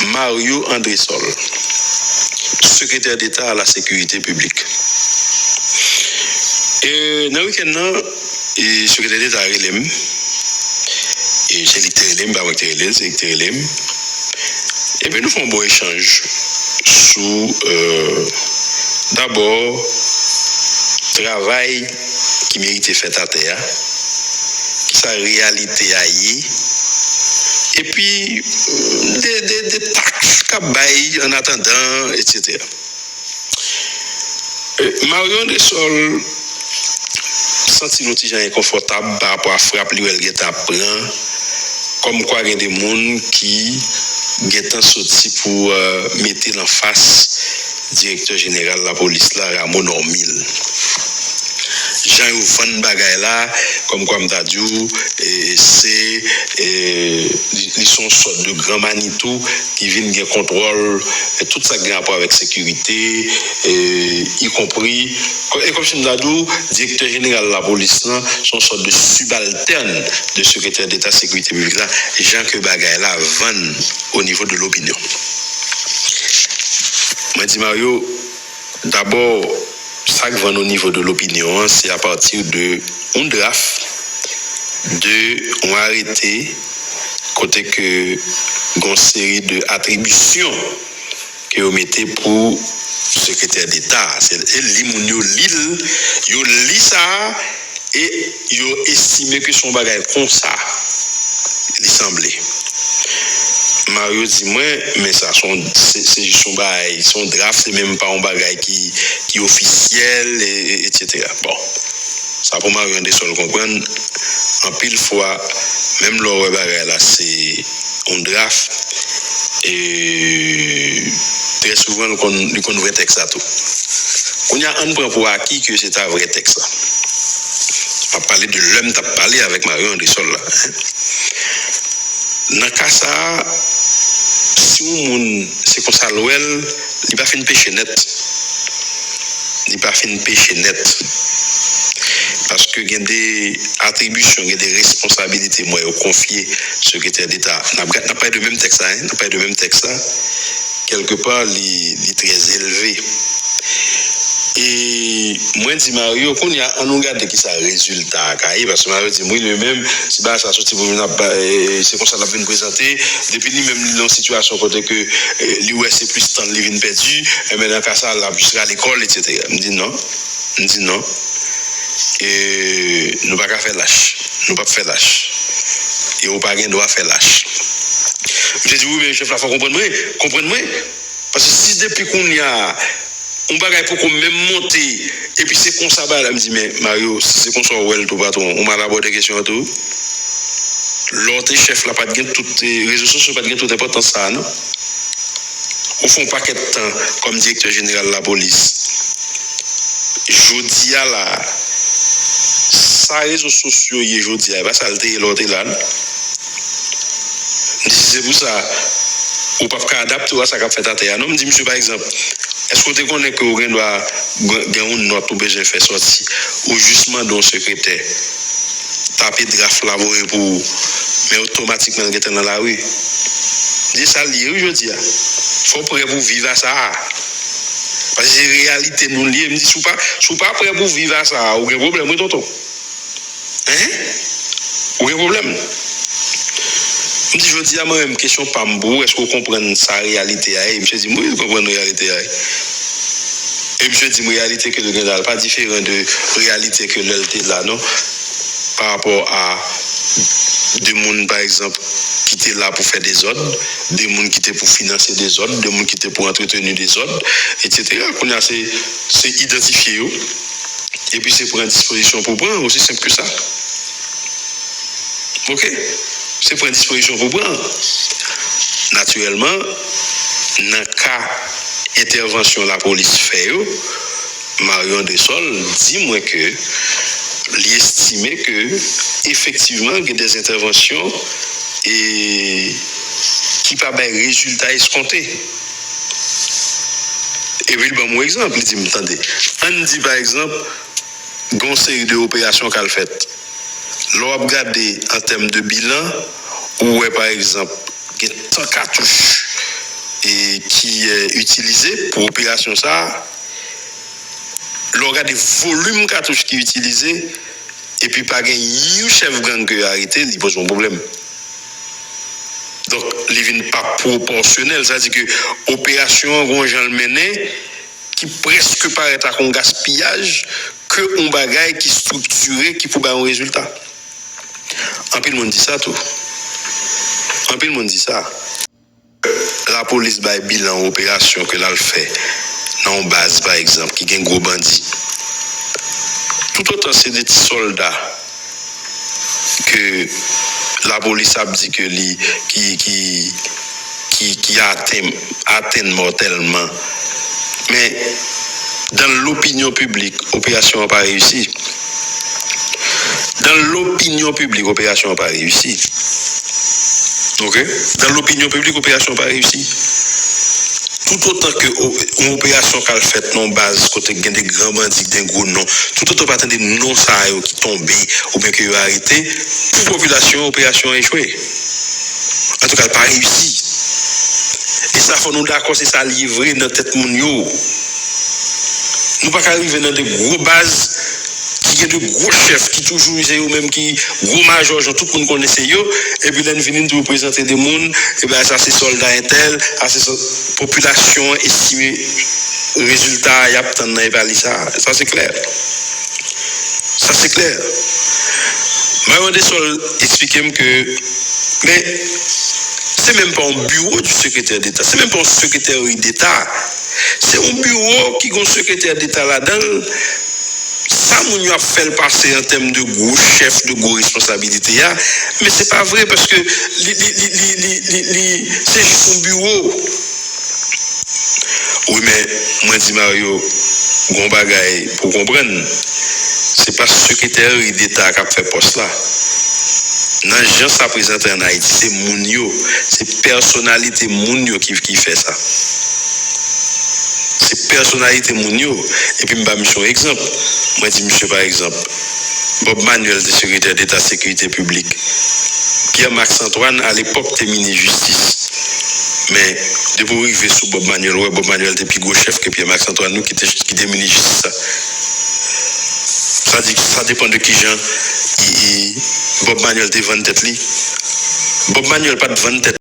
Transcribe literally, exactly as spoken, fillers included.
Mario Andrésol, Secrétaire d'État à la Sécurité Publique. E nan wikenn nan, e Sekretè Deta rele m. E se li ki te rele m, pa mwen ki te rele l, se li ki te rele m. Epi nou fè yon bon echanj sou, euh, dabò, travay ki merite fèt atè a, kisa reyalite a ye, epi de, de, de taks k ap bay annatandan, etsetera. Eh, Mario Andrésol santi l yon ti jan enkonfòtab pa rapò a frap li wè l gentan ap pran, kòmkwa gen de moun ki gentan soti pou, euh, mete l anfas direktè jeneral lapolis la, Rameau Normil. Jan yo vann bagay la, kòmkwa m ta di w, e, se, e, li, li se yon sòt de gran Manitou ki vin gen kontwòl, e, tout sa k gen rapò avèk sekirite, e, ikonpri, kò-, e kòmsi m ta di w, direktè jeneral lapolis lan, se yon sòt de sibaltèn de sekretè deta sekirite piblik la, jan ke bagay la vann o nivo de lopinyon. Mwen di Mario, dabò, sa k vann o nivo de lopinyon an, se apati de yon draf de yon arete kote ke gen yon seri de atribisyon ke yo mete pou sekretè deta. Se, e li moun yo li l, yo li sa, e yo estime ke se yon bagay konsa li sanble. Mario di mwen, men sa, se yon, se, se jis yon bagay, se yon draf, se menm pa yon bagay ki, ki ofisyèl, e, e, etsetera. Bon, sa pou Mario Andrésol konprann, anpil fwa, menm lè w wè bagay la, se yon draf, e trè souvan, li konn, li konn vrè tèks la tou. Kounye a, ann pran pou aki ke se ta vrè tèks la. M ap pale de lè m t ap pale avèk Mario Andrésol la. Nan ka sa a, si yon moun, se konsa l wè l, li pa fin peche nèt. Li pa fin peche nèt. Paske gen de atribisyon, gen de responsabilite, mwen, yo konfye sekretè deta. N ap, n ap pale de menm tèks la, hein, n ap pale de menm tèks la. Kèlkepa, li, li trè elve. E mwen di Mario, kounye a, ann nou gade kisa rezilta a ka ye, paske Mario di m, wi, li menm, si bagay sa soti pou vin ap, e, se konsa l ap vin prezante, depi li menm li nan yon sitiyasyon kote ke, e, li wè se plis tan li vin pèdi, enben nan ka sa, l ap jis rale kò l, etsetera. M di non, m di non. E nou pa ka fè lach, nou p ap fè lach. E ou pa gen dwa fè lach. Misye di, wi, men chèf la, fò w konprann mwen, konprann mwen. Paske si depi kounye a, yon bagay poko menm monte, epi se konsa bagay la, m di, men Mario, si se konsa w wè l tou, patwon, ou mal abòde kesyon an tou. Lè w te chèf la, pa t gen tout, e, rezo sosyo pa t gen tout enpòtans sa a, non. Ou fè yon pakèt tan kòm direktè jeneral lapolis. Jodi a la, sa rezo sosyo ye jodi a, e pa sa l te ye lè w te la, non. M di, si se pou sa, ou p ap ka adapte w a sa k ap fèt atè a, non. M di misye, pa egzanp, èske w te konnen ke w gen dwa gen, gen yon nòt ou bezwen fè sòti, ou jis mande yon sekretè tape draf la voye pou ou, men otomatikman l gentan nan lari? M di, sa l ye, wi, jodi a. Fò w prè pou w viv a sa a. Paske se reyalite nou l ye. M di, si w pa, si w pa prè pou w viv a sa a, ou gen pwoblèm, wi, tonton. Hein? Ou gen pwoblèm? M di, jodi a, mwen menm, kesyon pa m pou ou, èske w konprann sa reyalite a ye? Misye di m, wi, m konprann reyalite a ye. E misye di m, reyalite ke l gen la, l pa diferan de reyalite ke lè l te la, non. Pa rapò a de moun, pa egzanp, ki te la pou fè dezòd, de moun ki te pou finanse dezòd, de moun ki te pou antreteni dezòd, etsetera. Kounye a, se, se idantifye yo. Epi se pran dispozisyon pou pran, osi senp ke sa. Oke? Se pran dispozisyon pou pran. Natirèlman, nan ka entèvansyon lapolis fè yo, Marion Desol di mwen ke li estime ke efektivman gen de entèvansyon e ki pa bay rezilta eskonte. Epi li ban m yon egzanp, li di m, tande, ann di pa egzanp, gen yon seri de operasyon k al fèt. Lè w ap gade an tèm de bilan, ou wè pa egzanp, gen tan katouch e ki e, itilize pou operasyon sa a, lè w gade volim katouch ki itilize, epi pa gen yon chèf gang ke yo arete, li poze yon pwoblèm. Donk, li vin pa pwopòsyonèl. Sa di ke operasyon an gon jan l mennen ki prèske parèt ak yon gaspiyaj ke yon bagay ki estriktire, ki pou bay yon rezilta. Anpil moun di sa tou. Anpil moun di sa. Lapolis bay bilan operasyon ke l al fè nan yon baz, pa egzanp, ki gen gwo bandi. Toutotan se de ti sòlda ke lapolis ap di ke li ki ki ki ki atenn atenn mòtèlman. Men dan lopinyon piblik, operasyon an pa reyisi. Dan lopinyon piblik, operasyon an pa reyisi. Oke? Dan lopinyon piblik, operasyon an pa reyisi. Toutotan ke yon operasyon k al fèt nan yon baz kote gen de gran bandi, gen gwo non, toutotan pa tande non sa yo ki tonbe oubyen ke yo arete, pou popilasyon an, operasyon an echwe. Antouka, l pa reyisi. E sa, fò nou dakò, se sa l ye vre nan tèt moun yo. Nou pa ka rive nan de gwo baz ki gen de gwo chèf ki toujou se yo menm ki gwo majò, jan tout moun konnen se yo, epi lè n vini n toujou prezante de moun, ebyen sa se sòlda entèl, a se sò- popilasyon an estime rezilta y ap tann nan epa li sa. Sa se klè. Sa se klè. Mwen mande sòl eksplike m ke, men se menm pa yon bureau du secrétaire d'État, se menm pa yon secrétairie d'État. Se yon biwo ki gen yon sekretè deta ladan l. Sa moun yo ap fè l pase an tèm de gwo chèf, de gwo responsabilite a, men se pa vre paske li, li, li, li, li, li, li se jis yon biwo. Wi, men mwen di Mario, gon bagay pou w konprann. Se pa sekretè deta k ap fè pòs la. Nan jan sa prezante ann Ayiti, se moun yo, se pèsonalite moun yo ki, ki fè sa. Se pèsonalite moun yo. Epi m ba misye yon egzanp. Mwen di misye, pa egzanp, Bob Manuel te sekretè deta sekirite piblik. Pierre Max Antoine, alepòk, te minis jistis. Men, depi w rive sou Bob Manuel, ou wè Bob Manuel te pi gwo chèf ke Pierre Max Antoine, nou ki te, ki te minis jistis la. Sa di, sa depann de kijan i, i, Bob Manuel te vann tèt li. Bob Manuel pa t vann tèt